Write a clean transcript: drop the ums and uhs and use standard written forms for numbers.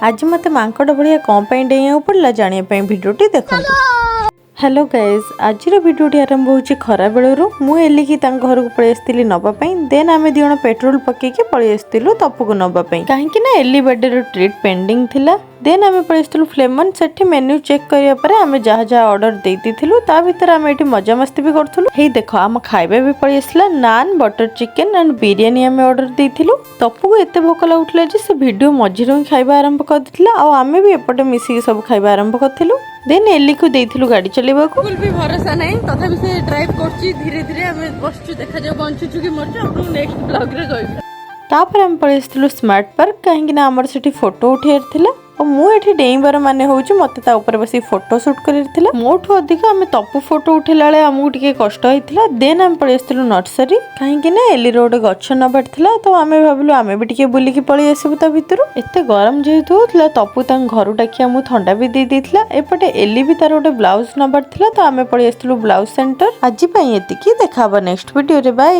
ଆଜି ମୋତେ ମାଙ୍କଡ଼ ଭଳିଆ କ'ଣ ପାଇଁ ଡେଇଁବାକୁ ପଡ଼ିଲା, ଜାଣିବା ପାଇଁ ଭିଡ଼ିଓଟି ଦେଖନ୍ତୁ। ହ୍ୟାଲୋ ଗାଇଜ୍, ଆଜିର ଭିଡ଼ିଓଟି ଆରମ୍ଭ ହେଉଛି ଖରାବେଳରୁ। ମୁଁ ଏଲିକି ତାଙ୍କ ଘରକୁ ପଳେଇ ଆସିଥିଲି ନେବା ପାଇଁ। ଦେନ୍ ଆମେ 2 ଜଣ ପେଟ୍ରୋଲ ପକେଇକି ପଳେଇ ଆସିଥିଲୁ ତପୁକୁ ନେବା ପାଇଁ, କାହିଁକି ନା ଏଲି ବାର୍ଥଡେର ଟ୍ରିଟ୍ ପେଣ୍ଡିଂ ଥିଲା। ଦେନ୍ ଆମେ ପଳେଇ ଆସିଥିଲୁ ଫ୍ଲେମନ୍। ସେଠି ମେନ୍ୟୁ ଚେକ୍ କରିବା ପରେ ଆମେ ଯାହା ଯାହା ଅର୍ଡର ଦେଇ ଦେଇଥିଲୁ। ତା ଭିତରେ ଆମେ ଏଠି ମଜାମସ୍ତି ବି କରୁଥିଲୁ। ହେଇ ଦେଖ, ଆମ ଖାଇବା ବି ପଳେଇ ଆସିଲା। Naan, butter chicken and biryani ଆମେ ଅର୍ଡର ଦେଇଥିଲୁ। ତପୁକୁ ଏତେ ଭୋକ ଲାଗୁଥିଲା ଯେ ସେ ଭିଡ଼ିଓ ମଝିରୁ ହିଁ ଖାଇବା ଆରମ୍ଭ କରିଦେଇଥିଲା ଆଉ ଆମେ ବି ଏପଟେ ମିଶିକି ସବୁ ଖାଇବା ଆରମ୍ଭ କରିଥିଲୁ। ଦେନ୍ ଏଲିକୁ ଦେଇଥିଲୁ ଗାଡ଼ି ଚଲେଇବାକୁ। ବିଲକୁଲ ବି ଭରସା ନାହିଁ, ତଥାପି ସେ ଡ୍ରାଇଭ୍ କରୁଛି ଧୀରେ ଧୀରେ। ଆମେ ବସିଛୁ, ଦେଖାଯାଉ ବଞ୍ଚୁଛୁ କି ମରୁଛୁ। ଆପଣଙ୍କୁ ନେକ୍ସଟ ବ୍ଲଗ୍ରେ କହିବି। ତାପରେ ଆମେ ପଳେଇ ଆସିଥିଲୁ ସ୍ମାର୍ଟ ପାର୍କ, କାହିଁକି ନା ଆମର ସେଠି ଫଟୋ ଉଠେଇବାର ଥିଲା। ଆଉ ମୁଁ ଏଠି ଡେଇଁବାର ମାନେ ହେଉଛି ମୋତେ ତା ଉପରେ ବସି ଫଟୋ ସୁଟ୍ କରିବାର ଥିଲା। ମୋଠୁ ଅଧିକ ଆମେ ତପୁ ଫଟୋ ଉଠେଇଲା ବେଳେ ଆମକୁ ଟିକେ କଷ୍ଟ ହେଇଥିଲା। ଦେନ୍ ଆମେ ପଳେଇ ଆସିଥିଲୁ ନର୍ସରୀ, କାହିଁକି ନା ଏଲିର ଗୋଟେ ଗଛ ନେବାର ଥିଲା। ତ ଆମେ ଭାବିଲୁ ଆମେ ବି ଟିକେ ବୁଲିକି ପଳେଇ ଆସିବୁ ତା ଭିତରୁ। ଏତେ ଗରମ ଯେହେତୁ ହଉଥିଲା, ତପୁ ତାଙ୍କ ଘରୁ ଡାକି ଆମକୁ ଥଣ୍ଡା ବି ଦେଇ ଦେଇଥିଲା। ଏପଟେ ଏଲି ବି ତାର ଗୋଟେ ବ୍ଲାଉଜ ନେବାର ଥିଲା, ତ ଆମେ ପଳେଇ ଆସିଥିଲୁ ବ୍ଲାଉଜ ସେଣ୍ଟର। ଆଜି ପାଇଁ ଏତିକି, ଦେଖା ହବ ନେକ୍ସଟ ଭିଡ଼ିଓରେ। ବାଏ।